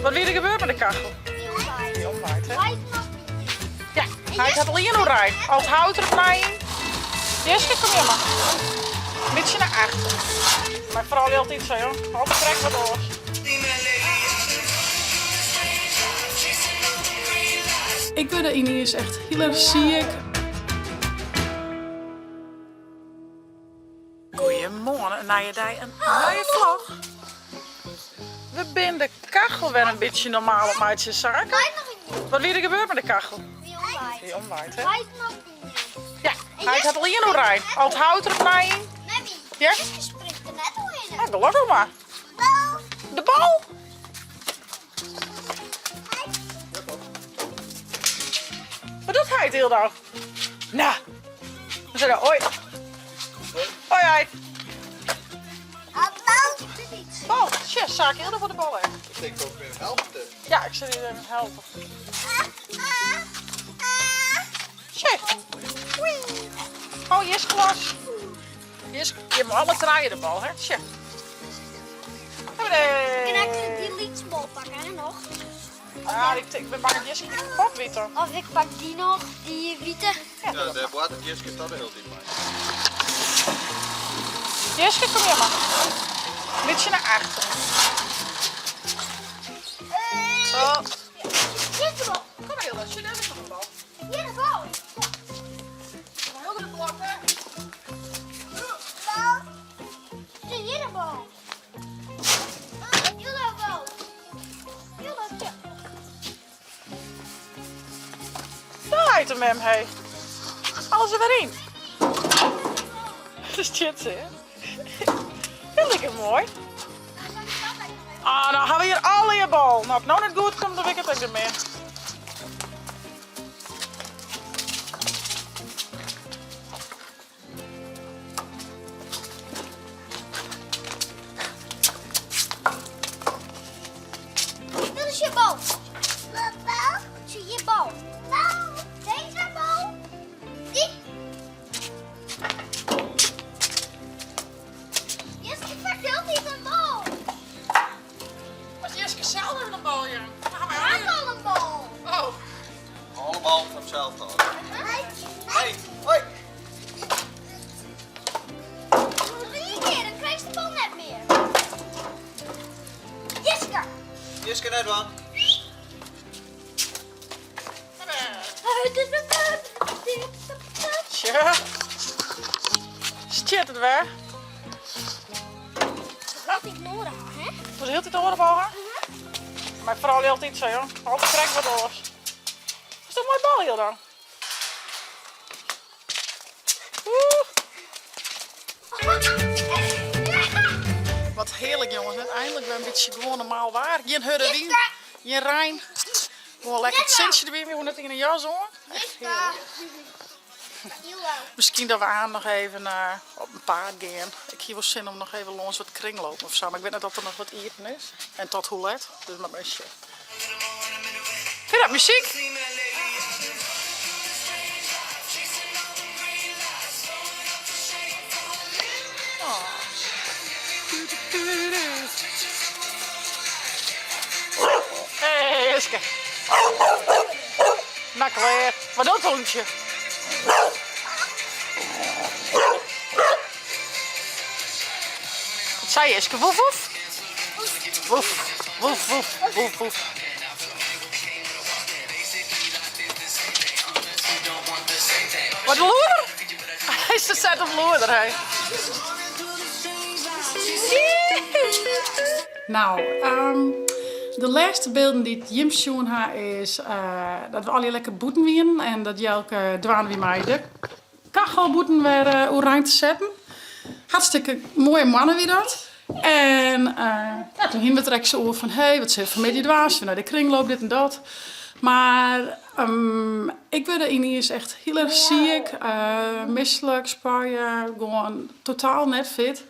Wat wie der gebeurd mei de kachel? Die omwaait, hè? Ja, hy hat al ien oerein. Al it hout der opnij yn. Jiske, kom hjir mar. In bytsje nei achter. Mei froulju altyd sa, joh. Altyd krekt wat oars. Ik wurde yniens echt hiel erch siik. Goeiemoarn, in nije dei, in nije vlog. We binne de kachel wer in bytsje normaal op meitsjen, Sarah. Wat wie der gebeurd mei de kachel? Die omwaait, hè? Ja, hy hat al ien oerein. Al it hout der opnij yn. Ja? Oh, gelokkich mar. De bal! Wat docht heit hiel dag? Nou, we zijn er. Hoi. Hoi heit. Bal, tja, Saak heel voor de bal hè. Ik denk ook weer helpen. Ja, ik zit hier even helpen. Tja. Oh, hier is glas. Hier is, je hebt alle draaien de bal hè. Tja. Kin ik die lytse bal pakke hè noch? Ja, ik bin bang dat Jiske dy kapot wyt dan. Of ik pak dy noch, dy wite. Ja, dêr boartet Jiske toch de hiele tiid mei. Jiske, kom hjir mar. In bytsje nei achteren. Zo. Hier is de bal. Kom maar Hilda, sjoch dêr is noch in bal. Hier de bal. Een hiel grut blok hè. Bal. Hier de bal. Daar heit de mem, hé. Alles er wer yn. Het is shit, hè? Heel lekker mooi. Ah, nou ha we hjir allegear ballen. Nou, as it no net goed komt, dan wit ik it ek net mear. Dit is je bal. Bal? Zie je bal? Bal. Deze bal. Die. Jiske pakt hieltyd in bal. As Jiske sels even in bal jaan. Hy hat al in bal. Oh. Alle ballen fan itselde ôf. Hey, hoi. Drie kear, dan krijst de bal net mear. Jiske! Jiske net dwaan. Tja. Stjit it wer. Altyd oare ha, hè? Moat hieltyd oare bal ha? Mei froulju altyd sa, joh. Altyd krekt wat oars. Is dat in moaie bal, Hilda? Oeh. Wat hearlik jongens, net eindelijk wer in bytsje gewoan normaal waar. Gjin hurde wyn, gjin rein. Gewoan lekker it sintsje derby, we hoege net yn in jas oan. Echt hearlik. Miskien dat we aanst noch even op in paad gean. Ik hie wol sin om noch even lâns wat kringlopen of sa, mar ik wit net oft der noch wat iepen is en tot hoe let. Dus moat mar sjen. Fyn je dat muzyk? Oh. Hey, Jiske. Nou, klear. Wat docht hûntsje? Wat sei Jiske? Woef woef? Woef, woef, woef, woef, woef. Wat de loeder? Hy is te set op loeder, hè. Nou, de lêste bylden dy't jim sjoen ha is dat we allegear lekker bûten wienen en dat Jelke dwaande wie mei de kachel bûten wer oerein te setten. Hartstikke moaie moanne wie dat. En ja, toen hienen we it der ek sa oer fan hé, wat sille we fanmiddei dwaan? Sille we nei de kringloop, dit en dat. Mar ik wurde yniens echt hiel erch siik, mislik, spuie, gewoan totaal net fit.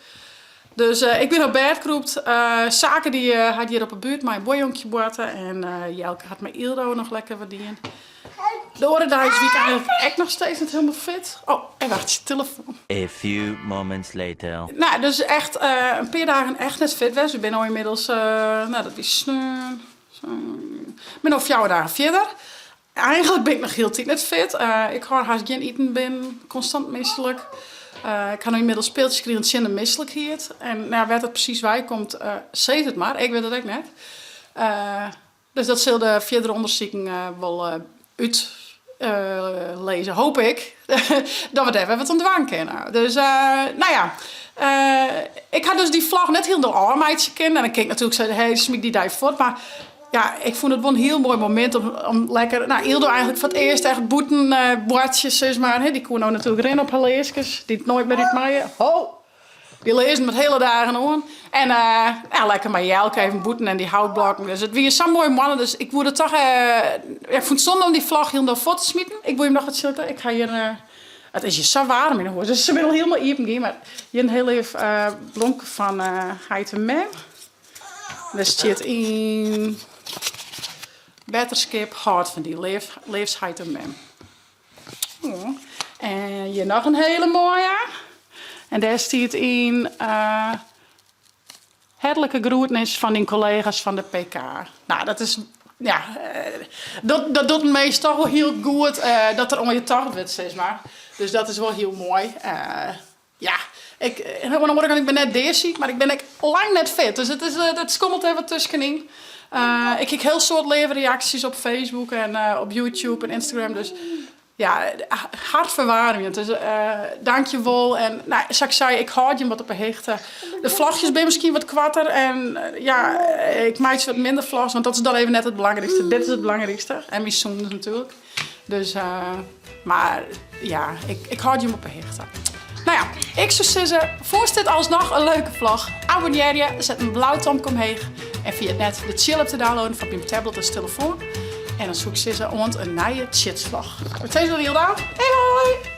Dus ik bin op bêd krûpt. Sake dy hat hjir op 'e buert mei in buorjonkje boarte en Jelke hat mei Ildo noch lekker wat dien. De oare deis wie ik eigenlik ek noch steeds net hielendal fit. Oh, en wacht, telefoan. A few moments later. Nou, dus echt in pear dagen echt net fit west. We binne no ynmiddels, no dat wie sneon. Ik bin no fjouwer dagen fierder. Eigenlik bin ik noch hieltyd net fit. Ik hâld hast gjin iten binnen, konstant mislik. Ik ha no ynmiddels piltsjes krigen tsjin de mislikheid. En no ja, wêr't dat presys weikomt, sis it mar. Ik wit it ek net. Dus dat sil de fierdere ûndersiken wol útlizze, hoop ik, dat we dêr wer wat oan dwaan kinne. Dus no ja, ik ha dus dy vlog net hielendal ôfmeitsje kinnen. En dan kin ik natuerlik sizze, hey, smyt dy dei fuort. Mar ja, ik fûn it wol in hiel moai momint om lekker, no, Yldo eigenlik foar it earst echt bûten boartsje, sis mar. Dy koe no natuerlik rinne op har learskes, dy't noait mear út meie. Ho! Dy learzen moat hiele dagen oan. En ja, lekker mei Jelke even bûten en dy houtblokken. Dus it wie sa'n moaie moanne, dus ik woe der toch, ja, ik fûn it zonde om dy vlog hielendal fuort te smiten. Ik woe jim noch wat sjitte. Ik ha hjir, it is hjir sa waarm yn 'e hûs, dus se binne al hielendal iepen gien. Mar hjir in hiel leaf blomke fan heit en mem. Dêr stiet yn, Betterskip hâldt fan dy, leafst heit en mem. En hjir noch in hiele moaie. En dêr stiet yn hertlike groetnis fan dyn kollega's fan de PK. Nou, dat is, ja, dat, dat docht in mins toch wol hiel goed dat der oan je tocht wurdt, sis mar. Dus dat is wol hiel moai. Ja, ik, oan de oare kant, ik bin net deasiik, mar ik bin ek lang net fit. Dus it is, it skommelt der wat tuskenyn. Ik hie ek hiel soad leave reaksjes op Facebook en op YouTube en Instagram. Dus ja, hartferwaarmjend. Dus dankjewol. En nou, sa't ik sei, ik hâld jim wat op 'e hichte. De vlogjes binne miskien wat koarter en ja, ik meitsje wat minder vlogs, want dat is dan even net it belangrykste. Dit is it belangrykste. En myn sûnens natuerlik. Dus, mar ja, ik hâld jim op 'e hichte. No ja, ik soe sizze, fûnst dit alsnoch in leuke vlog? Abonnearje, set in blau tomke omheech en ferjit net de Tsjil app te downloaden foar op jim tablet of telefoan. En dan soe ik sizze, oant in nije Tsjitsvlog. Oer sizze we hiel gau. Hei hoi!